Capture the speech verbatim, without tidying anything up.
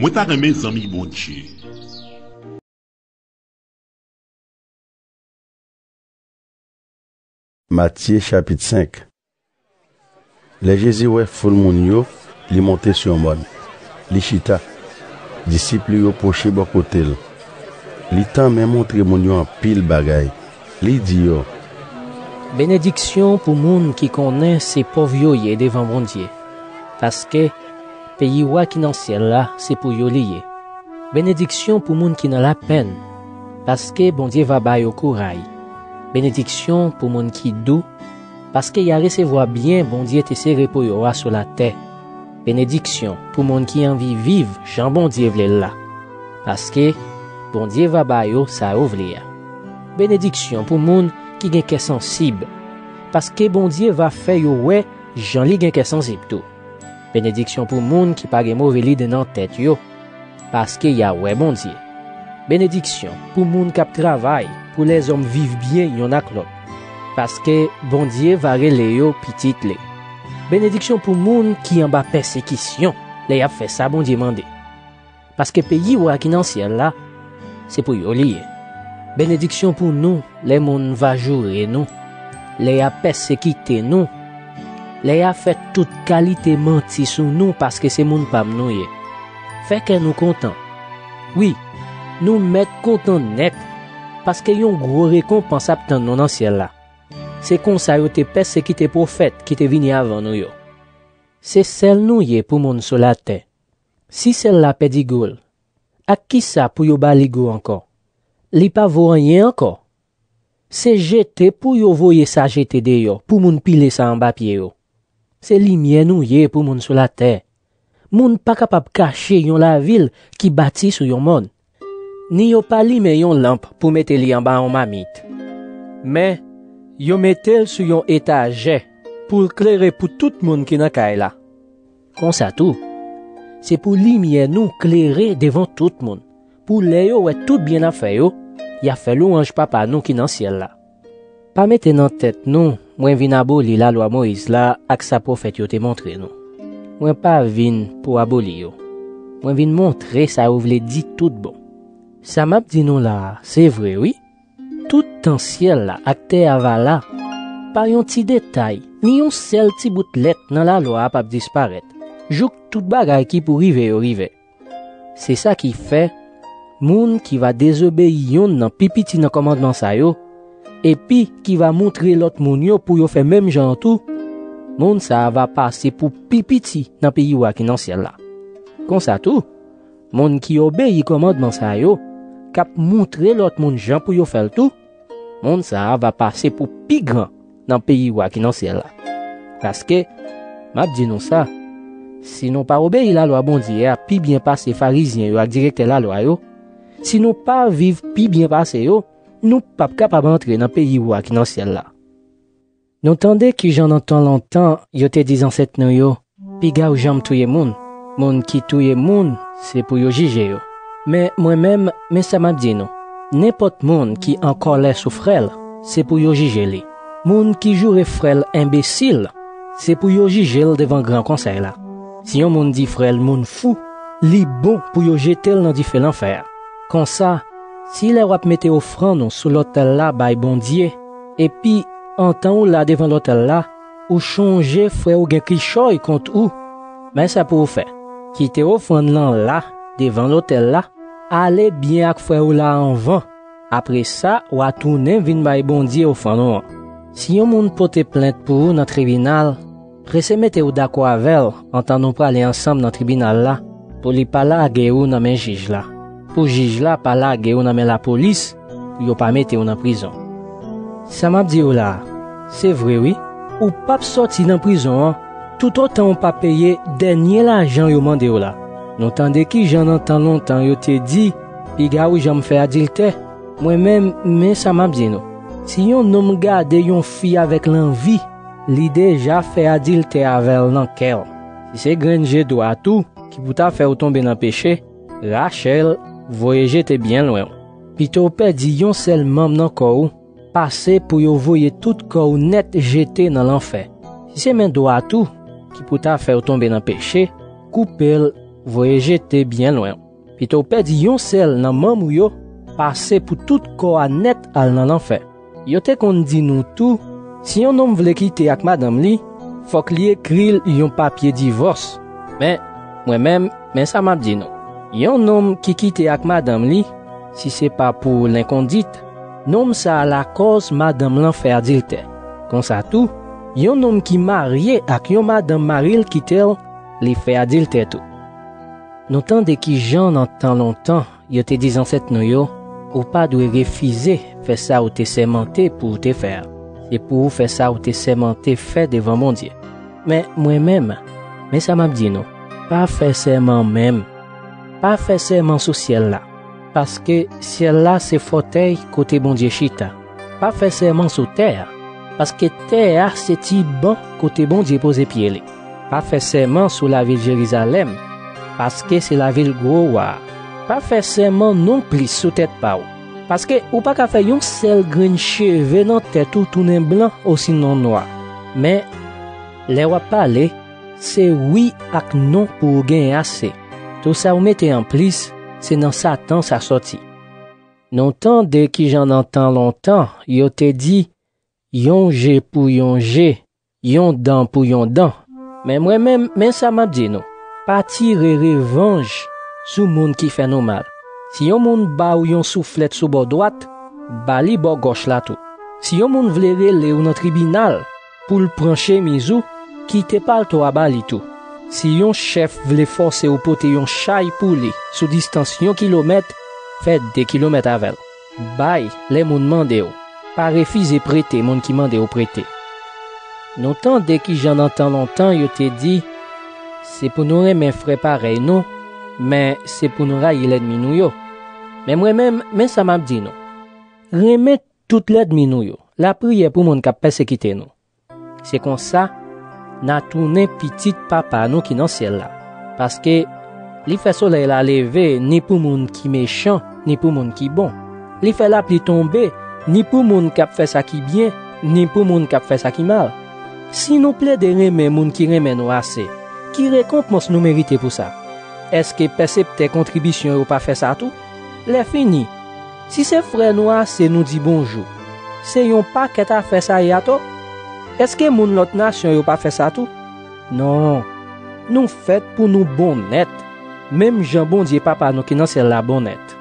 Mwen ta renmen zanmi Bondye. Matye chapit senk. Lè Jezi wè foul moun yo, li monte sou yon mòn. Li chita. Disip li yo pwoche bò kote l. Li tanmen montre moun yo anpil bagay. Li di yo, Benediksyon pou moun ki konnen se pòv yo ye devan Bondye, paske peyi wa ki nan syèl la se pou yo li ye. Benediksyon pou moun ki nan lapenn, paske Bondye va ba yo kouray. Benediksyon pou moun ki dou, paske y a resevwa byen Bondye te sere pou yo a sou latè. Benediksyon pou moun ki anvi viv jan Bondye vle l la, paske Bondye va ba yo sa yo vle a. Benediksyon pou moun ki gen kè sansib, paske Bondye va fè yo wè jan li gen kè sansib tou. Benediksyon pou moun ki pa gen move lide nan tèt yo, paske y a wè Bondye. Benediksyon pou moun k ap travay pou lèzòm viv byen youn ak lòt, paske Bondye va rele yo pitit li. Benediksyon pou moun ki anba pèsekisyon lè y ap fè sa Bondye mande, paske peyi wa ki nan syèl la, se pou yo li ye. Benediksyon pou nou lè moun va joure nou, lè y a pèsekite nou, lè y a fè tout kalite manti sou nou paske se moun pa m nou ye. Fè kè nou kontan. Wi, nou mèt kontan nèt, paske yon gwo rekonpans ap tann nou nan syèl la. Se konsa yo te pèsekite pwofèt ki te vini avan nou yo. Se sèl nou ye pou moun sou latè. Si sèl la pèdi gou l, ak ki sa pou yo ba li gou ankò? Li pa vo anyen ankò. Se jete pou yo voye sa jete deyò pou moun pile sa anba pye yo. Se limyè nou ye pou moun sou latè. Moun pa kapab kache yon lavil ki bati sou yon mòn. Ni yo pa limen yon lanp pou mete li anba yon mamit. Men, yo mete l sou yon etajè pou l klere pou tout moun ki nan kay la. Konsa tou, se pou limyè nou klere devan tout moun, pou lè yo wè tout byen n ap fè yo, y a fè lwanj Papa nou ki nan syèl la. Pa mete nan tèt nou mwen vin aboli Lalwa Moyiz la ak sa pwofèt yo te montre nou. Mwen pa vin pou aboli yo. Mwen vin montre sa yo vle di tout bon. Sa m ap di nou la a, se vre wi. Tout tan syèl la ak tè a va la, pa yon ti detay, ni yon sèl ti bout lèt nan Lalwa a p ap disparèt, jouk tout bagay ki pou rive yo rive. Se sa ki fè, moun ki va dezobeyi yonn nan pi piti nan kòmandman sa yo, epi ki va montre lòt moun yo pou yo fè menm jan an tou, moun sa a va pase pou pi piti nan peyi wa ki nan syèl la. Konsa tou, moun ki obeyi kòmandman sa yo, k ap montre lòt moun jan pou yo fè l tou, moun sa a va pase pou pi gran nan peyi wa ki nan syèl la. Paske, m ap di nou sa, si nou pa obeyi lalwa Bondye a pi byen pase Farizyen yo ak direktè lalwa yo, si nou pa viv pi byen pase yo, nou p ap kapab antre nan peyi wa ki nan syèl la. Nou tande kijan nan tan lontan yo te di zansèt nou yo, piga w janm touye moun. Moun ki touye moun, se pou yo jije yo. Men mwen menm, men sa m ap di nou. Nenpòt moun ki an kòlè sou frè l, se pou yo jije li. Moun ki joure frè l enbesil, se pou yo jije l devan gran konsèy la. Si yon moun di frè l moun fou, li bon pou yo jete l nan dife lanfè a. Konsa, si lè w ap mete ofrann ou sou lòtèl la bay Bondye, epi antan w la devan lòtèl la, ou chonje frè w gen kichòy kont ou, men sa pou w fè. Kite ofrann lan la, devan lòtèl la, ale byen ak frè w la anvan. Apre sa, w a tounen vin bay Bondye ofrann ou an. Si yon moun pote plent pou ou nan tribinal, prese mete w dakò avè l antan nou prale ansanm nan tribinal la, pou li pa lage ou nan men jij la, pou jij la pa lage ou nan men lapolis, pou yo pa mete w nan prizon. Sa m ap di w la a, se vre wi, ou p ap sòti nan prizon an toutotan w pa peye dènye lajan yo mande w la. Nou tande kijan nan tan lontan yo te di, piga w janm fè adiltè. Mwen menm, men sa m ap di nou. Si yon nonm gade yon fi avèk lanvi, li deja fè adiltè avè l nan kè l. Si se grenn je dwat ou ki pou ta fè w tonbe nan peche, rache l, voye jete byen lwen w. Pito w pèdi yon sèl manm nan kò w, pase pou yo voye tout kò w nèt jete nan lanfè. Si se men dwat ou ki pou ta fè w tonbe nan peche, koupe l, voye jete byen lwen. Pito w pèdi yon sèl nan manm ou yo, pase pou tout kò a nèt al nan lanfè. Yo te konn di nou tou, si yon nonm vle kite ak madanm li, fòk li ekri l yon papye divòs. Men, mwen menm, men sa m ap di nou. Yon nonm ki kite ak madanm li, si se pa pou lenkondit, nonm sa a lakòz madanm lan fè adiltè. Konsa tou, yon nonm ki marye ak yon madanm mari l kite l, li fè adiltè tou. Nou tande ki jan nan tan lontan yo te di zansèt nou yo, ou pa dwe refize fè sa ou te sèmante pou ou te fè a. Se pou ou fè sa ou te sèmante fè devan Bondye. Men mwen menm, men sa m ap di nou, pa fè sèman menm. Pa fè sèman sou syèl la, paske syèl la se fòtèy kote Bondye chita. Pa fè sèman sou tè a, paske tè a se ti ban kote Bondye poze pye li. Pa fè sèman sou lavil Jerizalèm, paske se lavil gwo wa a. Pa fè sèman nonplis sou tèt pa w, paske ou pa ka fè yon sèl grenn cheve nan tèt ou tounen blan osinon nwa. Men, lè w ap pale, se wi ak non pou w genyen ase. Tou sa w mete anplis, se nan Satan sa sòti. Nou tande ki jan nan tan lontan yo te di, yon je pou yon je, yon dan pou yon dan. Men mwen menm, men sa m ap di nou, pa tire revanj sou moun ki fè nou mal. Si yon moun ba w yon souflèt sou bò dwat, ba li bò gòch la tou. Si yon moun vle rele w nan tribinal pou l pran chemiz ou, kite palto a ba li tou. Si yon chèf vle fòse w pote yon chay pou li sou distans yon kilomèt, fè de kilomèt avè l. Bay lè moun mande w. Pa refize prete moun ki mande w prete. Nou tande ki jan nan tan lontan yo te di, se pou nou renmen frè parèy nou, men se pou nou rayi lènmi nou yo. Men mwen menm, men sa m ap di nou. Renmen tout lènmi nou yo. Lapriyè pou moun k ap pèsekite nou. Se konsa, n a tounen pitit Papa nou ki nan syèl la. Paske li fè solèy la leve ni pou moun ki mechan, ni pou moun ki bon. Li fè lapli tonbe ni pou moun k ap fè sa ki byen, ni pou moun k ap fè sa ki mal. Si nou plede renmen moun ki renmen nou ase, ki rekonpans nou merite pou sa? Èske pèseptè kontribisyon yo pa fè sa tou? Lèfini, si se frè nou ase nou di bonjou, se yon pakèt afè sa ye atò? Èske moun lòt nasyon yo pa fè sa tou? Non, nou fèt pou nou bon nèt, menm jan Bondye Papa nou ki nan syèl la bon nèt.